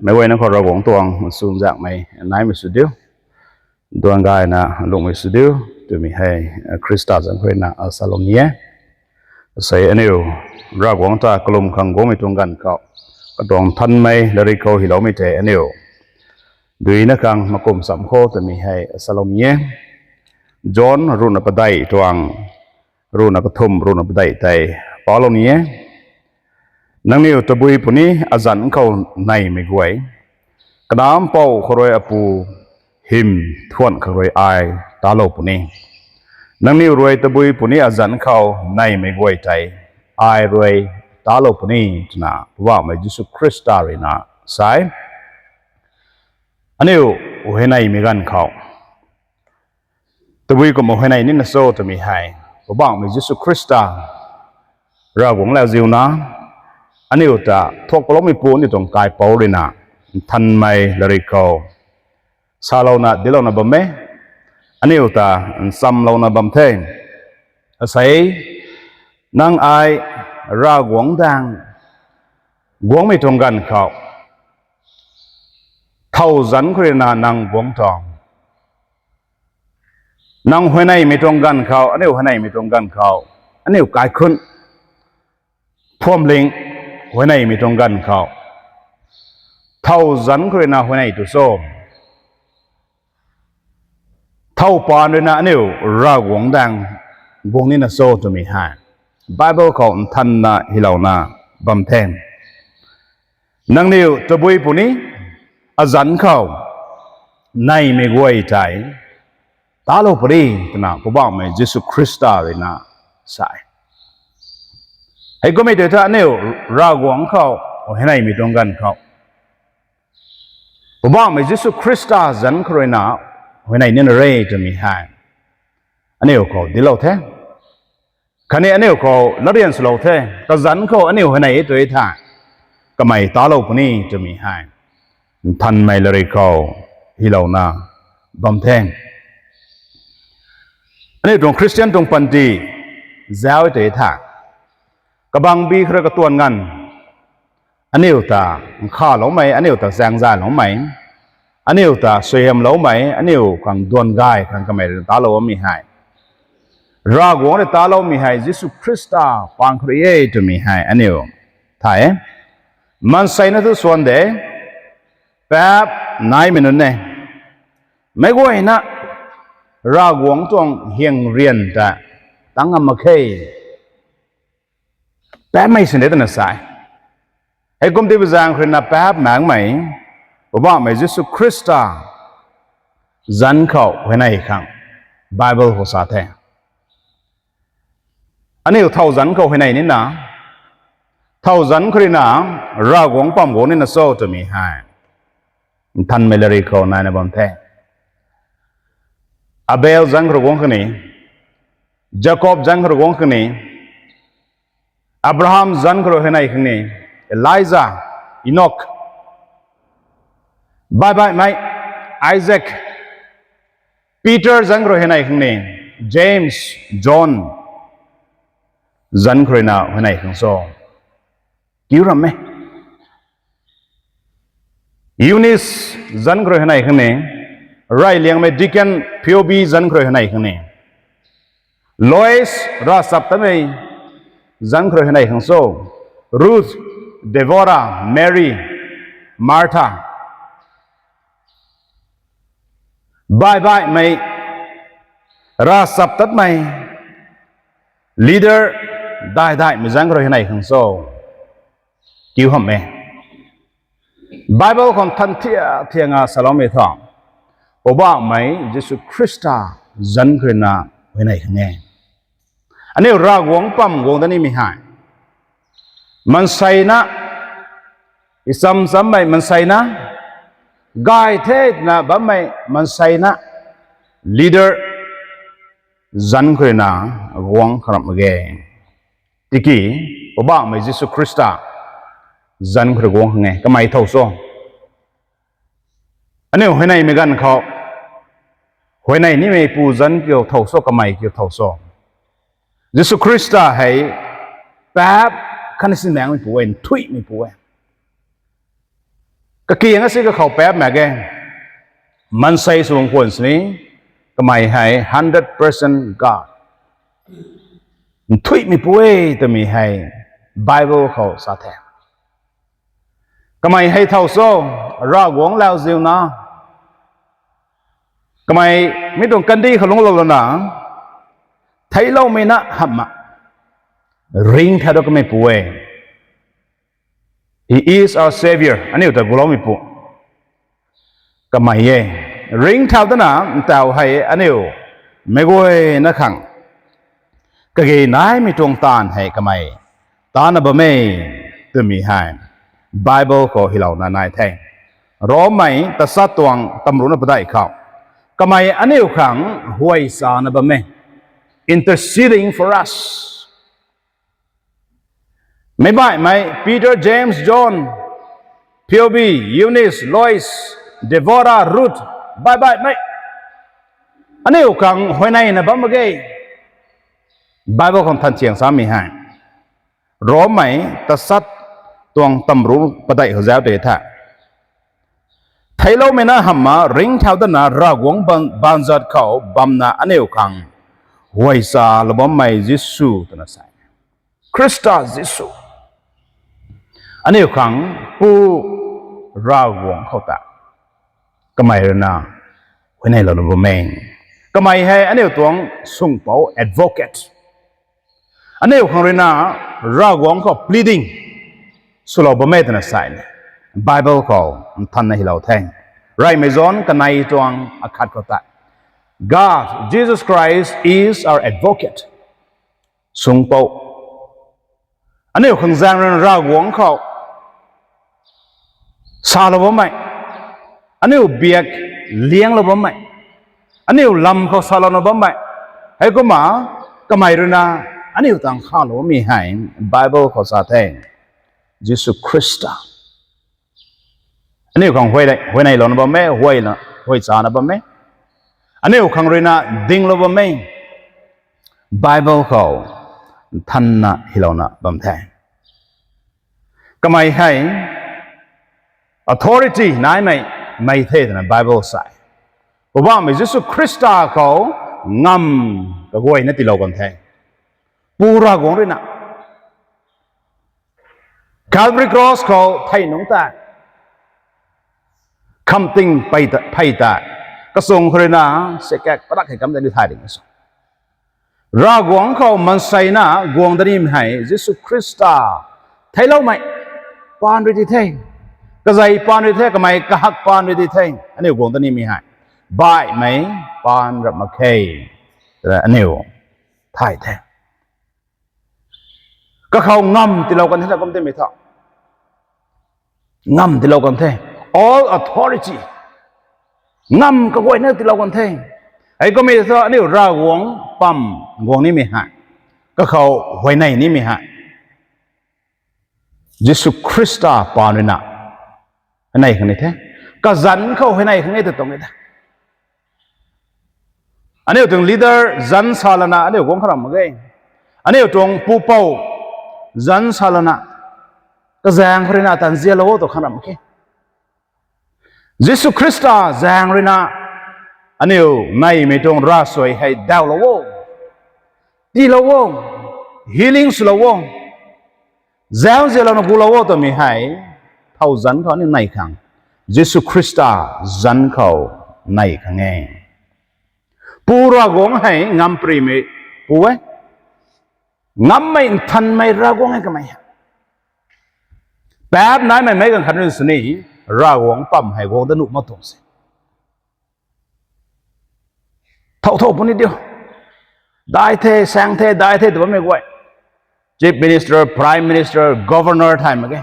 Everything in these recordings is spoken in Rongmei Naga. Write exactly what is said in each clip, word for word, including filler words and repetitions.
Meic guayna khou Ravguangc tuang swnzakmei naimei sw diu, duan gayna lungmei sw diu twmei hei Khrista zanc khou ruina salou ni e. Sei aniu Ravguangc ta kalum khang guangmei tuang ganv khou, katuang nthanmei lairik khou hyloumei tei aniu duina khang makum cham kho twmei hei salou ni e. John ruhna padeih tuang, ruhna kathumh, ruhna padeih tei palou ni e. Nangniw tabui puni azanc khou neymei guay, Kanac Mpouh khou rui apu hym thuan khang rui ai talou puni. Nangniw rui tabui puni azanc khou neymei guay tei ai rui talou puni, twna Poubauhmei Jisu Khrista ruina sa e. Aniu huayneymei ganv khou tabui kumna huayney nina cho twmei hei, Poubauhmei Jisu Khrista, Ravguangc lauziuna, aniu ta thuak paloumeipu aniu tuang kaipouc ruina nthanmei lairik khou salouna dinclouna bam e. Aniu ta nchamlouna bam the. Asei, nang ai Ravguangc daeng guangmei tuang ganv khou, thow zanc khou ruina nang guang tuang, nang huayneymei tuang ganv khou, aniu huayneymei tuang ganv khou, aniu kaikhunc phuamling huayneymei tuang ganv khou, thow zanc khou ruina huayney tu cho, thow paan ruina aniu Ravguangc daeng guang nina cho twmei hei Bible khou nthanna hylouna bam the. Nangniw tabui puni azanc khou neymei guay tei talou puni, twna Poubauhmei Jisu Khrista ruina sa e. Heikummei tei tha aniu Ravguangc khou huayneymei tuang ganv khou, Poubauhmei Jisu Khrista zanc khou ruina huayney nina re twmei hei aniu khou dinclou the. Khatni aniu khou latryan swlou the, kazanc khou aniu huayney e tu thei, kamei talou puni twmei hei nthanmei lairik khou hylouna bam the. Aniu tuang Khristian tuang panty zauc e tu thei, kabangbi khou rui katuang nganv, aniu ta nkhaloumei, aniu ta zaengzayloumei, aniu ta suaihiamloumei, aniu khang duan gay khang kamei rui taloumei hei, Ravguangc rui taloumei hei Jisu Khrista paan khou rui e twmei hei aniu thay e. Maansei na thu swan de, paap naimei nunc e. Meic guayna Ravguangc tuang hyang rian ta tang ngam mak khe. Paapmei sini de twna sa e. Heikum tiipu zaeng khou ruina paap maengmei, Poubauhmei Jisu Khrista zanc khou huayney khang Bible khou sa the. Aniu thow zanc khou huayney nina, thow zanc khou ruina Ravguangc pam guang nina cho twmei hei nthanmei lairik khou naina bam the. Abel zanc khou rui guang khang ni, Jakob zanc khou rui guang khang ni, Abraham zanc khou rui huayney khang ni, Elija, Enok, baih baihmei, Isak, Peter zanc khou rui huayney khang ni, James, John zanc khou ruina huayney khang cho, kiu ram e. Eunice zanc khou rui huayney khang ni, reyliangmei deacon Phoebe zanc khou rui huayney khang ni, Lois ravchaptatmei zanc khou rui huayney khang cho, Ruth, Deborah, Mary, Martha, baih baihmei, ravchaptatmei, leader daih daihmei zanc khou rui huayney khang cho, kiu hamh e. Bible khou nthan thiak thiak nga saloumei thu, Poubauhmei Jisu Khrista zanc khou ruina huayney khang e. Aniu Ravguangc pam guang dat nimei hei, maansei na, icham chammei maansei na, gay the twna bammei maansei na, leader zanc khou ruina guang kharam mak ge. Tiki Poubauhmei Jisu Khrista zanc khou rui guang khang e. Kamei thow cho? Aniu huayneymei ganv khou huayney nimeipu zanc kiu thow cho, kamei kiu thow cho? Jisu Khrista hei paap khatni sinmaengmeipu e, nthuihmeipu e. Kakiang asi kakhou paap mak ge. Maansei sw bam khwan sini, kamei hei hundred percent God, nthuihmeipu e twmei hei Bible khou sa the. Kamei hei thow cho, Ravguangc lauziuna, kamei mi tuang kandih khou lungclou lana, theicloumei na hamhna ringcthau dat kameipu e. He is our Saviour. Aniu ta guloumeipu kamei e. Ringcthau datna ntaw hei aniu meic guayna khang kage naimei tuang taanv hei kamei taanna bam e twmei hei Bible khou hylouna nai the. Romei tasat tuang tamruhna padeih khou, kamei aniu khang huay sana bam e, interceding for us. Meic baihmei Peter, James, John, Phoebe, Eunice, Lois, Deborah, Ruth, baih baihmei aniu khang huayneyna bam mak ge. Bible khou than thiang samei hei Romei tasat tuang tamruh padeih khou zauc tei the. Theicloumei na hamhna ringcthau datna Ravguangc baanv, baanzat khou bamna aniu khang huay salou bammei Jisu twna sa e. Khrista Jisu. Aniu khang Pu Ravguangc khou ta kamei ruina huayneylouna bam e. Kamei hei aniu tuang sungpouc, advocate. Aniu khang ruina Ravguangc khou pleading swlou bam e twna sa e. Bible khou nthanna hylou the. Reymei John kanei tuang akhat khou tei, God, Jesus Christ is our advocate. Sungpouc. Aniu khang zaeng ruina Ravguangc khou salou bammei, aniu biak lianglou bammei, aniu lam khou salouna bammei, heikumna kamei ruina aniu tang khalou bammei hei Bible khou sa the. Jisu Khrista. Aniu khang huay, huayneylouna bam e, huay, huay chana bam e. Aniu khang ruina dinglou bam e. Bible khou nthanna hylouna bam the. Kamei hei authority naimei, mei the twna Bible sa e. Poubauhmei Jisu Khrista khou ngam kaguayna tiilou kan the. Pu Ravguangc ruina Calvary Cross khou thei nungc tei, khamting phey tei, kachung khou ruina sikak patak hei kam tei ni thay ding so. Ravguangc khou maanseina guang dat nimei hei Jisu Khrista theicloumei paan rui di the. Kazei paan rui the, kamei kahak paan rui di the. Aniu guang dat nimei hei baihmei paan rap mak khe. Aniu thay the. Kakhou ngam tiilou kan the na kum timei tho. Ngam tiilou kan the. All authority. Ngam kaguayna tiilou kan the. Heikummei thu aniu Ravguangc pam guang nimei hei, kakhou huayney nimei hei Jisu Khrista paan ruina huayney khang ni the. Kazanc khou huayney khang e ta tuang e ta. Aniu tuang leader zanc sa lana aniu guang kha ram mak ge. Aniu tuang pupouc zanc sa lana, kazaeng khou ruina tanzianlou o tw kha ram mak khe. Jisu Khrista zaeng ruina aniu neymei tuang ravsuai hei dawlou o, tiilou o, healing swlou o, zauzianlouna gulou o twmei hei thow zanc khou aniu nei khang, Jisu Khrista zanc khou nei khang e. Pu Ravguangc hei ngamparymei pu e. Ngammei nthanmei Ravguangc e kamei hei. Paap naimei meic ganv khat rui sini Ravguangc pam hei guang dat nuh mak tuang se. Thow thow puni diu. Dai the, saeng the, dai the tw bammei guay, Chief Minister, Prime Minister, Governor thay mak ge.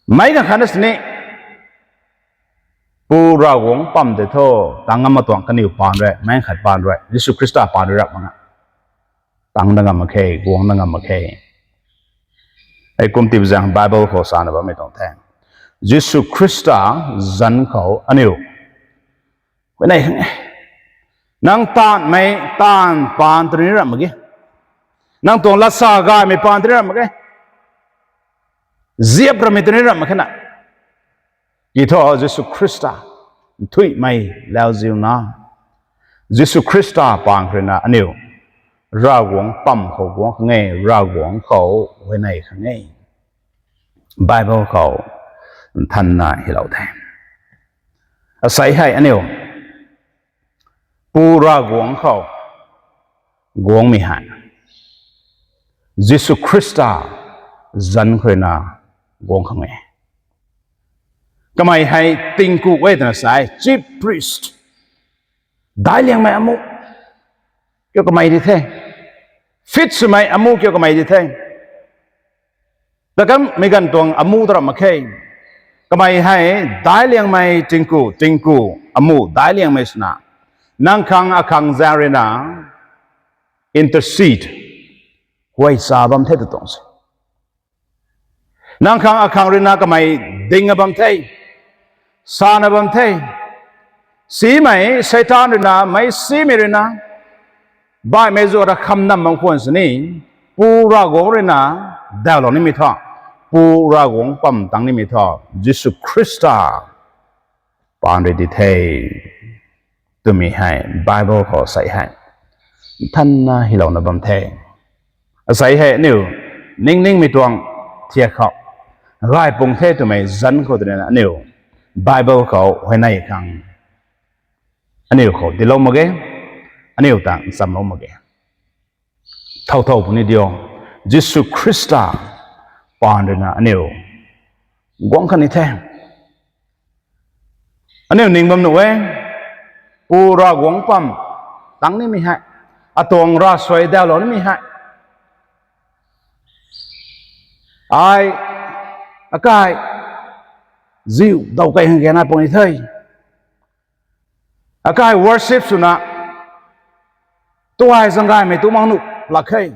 Meic ganv khat na sini Pu Ravguangc pam tei thu tang ngam mak tuang, kaniw paan rui, meic khat paan rui, Jisu Khrista paan rui rap mak na tang dat ngam mak khe, guang dat ngam mak khe. Hei kum tip zaeng Bible khou sana bammei tuang the. Jisu Khrista zanc khou aniu huayney khang e. Nang taanvmei taanv paan tw ni rap mak ge. Nang tuang latsa gaymei paan tw ni rap mak ge. Ziap rammei tw ni rap mak khe na. Ki thu Jisu Khrista nthuihmei lauziu na, Jisu Khrista paan khou rui na aniu Ravguangc pam khou guang khang e, Ravguangc khou huayney khang e. Bible khou nthanna hylou the. Asei hei aniu Pu Ravguangc khou guangmei hei Jisu Khrista zanc khou rui na guang khang e. Kamei hei tingku e twna sa e, chief priest, daic liangmei amu kiu kamei di the, feet swmei amu kiu kamei di the. Takamei ganv tuang amu ta ram mak khe. Kamei hei daic liangmei tingku, tingku amu daic liangmei swna, nang khang akhang zaeng rui na intercede, huay sa bam the tw tuang se. Nang khang akhang rui na kamei ding a bam the, sana bam the. Simei Seitaan rui na, meic simei rui na, baihmei zu ra kham nam bam khwan sini, Pu Ravguangc rui na dawlou nimei thu, Pu Ravguangc pam tang nimei thu Jisu Khrista paan rui di the twmei hei Bible khou asei hei nthanna hylouna bam the. Asei hei aniu ningningmei tuang thiak khou gay pung the twmei zanc khou twna aniu Bible khou huayney khang aniu khou tiilou mak ge, aniu ta nchamlou mak ge. Thow thow puni dio, Jisu Khrista paan rui na aniu guang khatni the. Aniu ning bam nuh e, Pu Ravguangc pam tang nimei hei, atuang ravsuai dawlou nimei hei, ai, akai, ziu daw kai hang gena puni the. Akai worship swna, tuai zang gaymei tu mang nuh lak khe.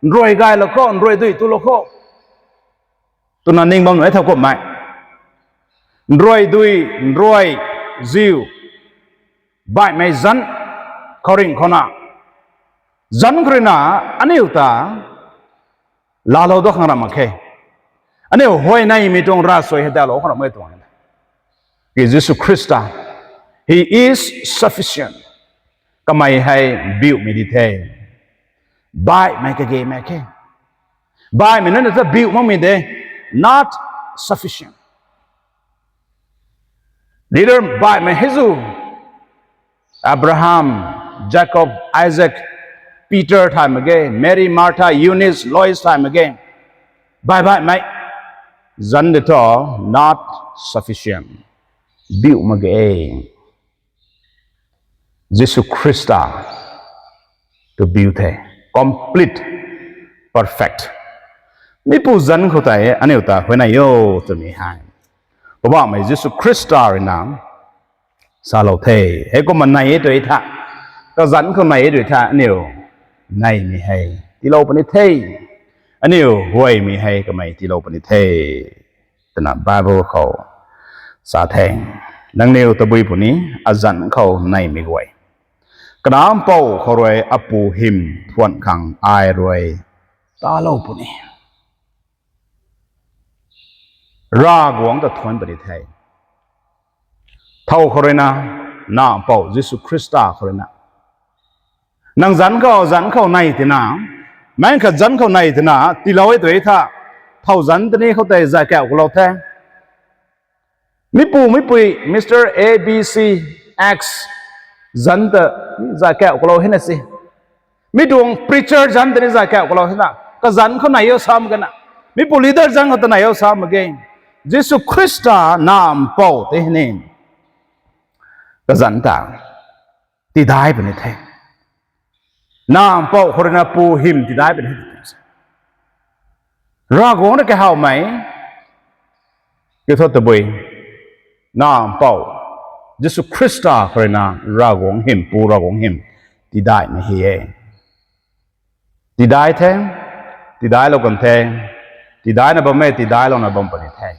Nruai gaylou khou, nruai dui tulou khou twna ning bam nuh e thow kumhmei. Nruai dui, nruai ziu, baihmei zanc khou ringh khou na, zanc khou rui na aniu ta laalou da khang ram mak khe. Aniu huayneymei tuang ravsuai hei dawlou khang ram e tuang e. Ki Jisu Khrista, He is sufficient. Kamei hei biumei di the. Baihmei kage mak khe. Baihmei nunc ta biu makmei de, not sufficient. Leader baihmei hei zu, Abraham, Jacob, Isaac, Peter thay mak ge, Mary, Martha, Eunice, Lois thay mak ge. Baih baihmei zanc de thu, not sufficient. Biu mak ge. Jisu Khrista tu biu the, complete, perfect. Mipu zanc khou tei aniu ta huayney o twmei hei Poubauhmei Jisu Khrista rui na salou the. Heikumna nei e tui tha, kazanc khou nei e tui tha, aniu neymei hei tiilou puni the, aniu huaymei hei kamei tiilou puni the twna Bible khou sa the. Nangniw tabui puni, azanc khou neymei guay, Kanac Mpouh khou rui apu hym thuan khang ai rui talou puni. Ravguangc ta thuanc puni the. Thow khou rui na, Nac Mpouh Jisu Khrista khou rui na, nang zanc khou, zanc khou nei tina, meic khat zanc khou nei tina tiilou e tui tha, thow zanc tani khou tei zay kauh kalou the. Mipu mipui, Mister A, B, C, X, zanc ta zay kauh kalou hina se. Mi tuang preacher zanc tani zay kauh kalou hina, kazanc khou nei o sa mak ge na. Mipu leader zanc khou ta nei o sa mak ge. Jisu Khrista Nac Mpouh tei hei ni kazanc ta tidai puni the. Nac Mpouh khou rui na pu hym tidai puni the. Ravguangc rui kahawmei kiu thu tabui, Nac Mpouh Jisu Khrista khou rui na Ravguangc hym, pu Ravguangc hym tidaimei hei e. Tidai the, tidailou kan the, tidaina bam e, tidailouna bam puni the.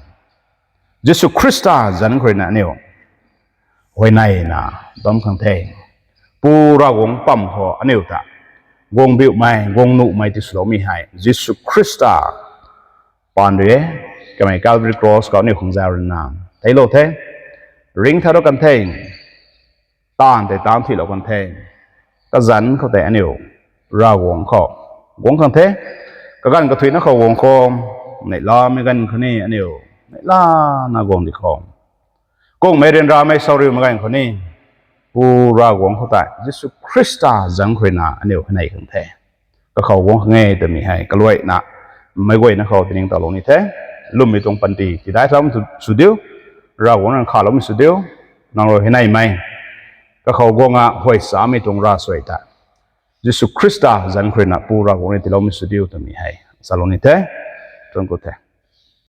Jisu Khrista zanc khou rui na aniu huayneyna bam khang the. Pu Ravguangc pam khou aniu ta guang biumei, guang nuhmei tiswloumei hei Jisu Khrista paan rui e. Kamei Calvary Cross khou aniu khang zau rui na theiclou the, ringcthau kan the, taanv tei taanv thuilou kan the. Kazanc khou tei aniu Ravguangc khou guang khang the. Kaganv kathuicna khou guang khou, neihlamei ganv khou ni aniu neihlana guang di khou, kungmei ryanramei sauriumei ganv khou ni Pu Ravguangc khou tei Jisu Khrista zanc khou ruina aniu hei nei khang the. Kakhou guang khang e twmei hei kaluaina meic guayna khou tiningtowlou ni the. Lwmmei tuang panty tidaic thaumei sw diu, Ravguangc rui khatloumei sw diu, nang rui hei neimei kakhou guang a huay samei tuang ravsuai tei Jisu Khrista zanc khou ruina Pu Ravguangc rui tiiloumei sw diu twmei hei salou ni the. Thuanc ku the.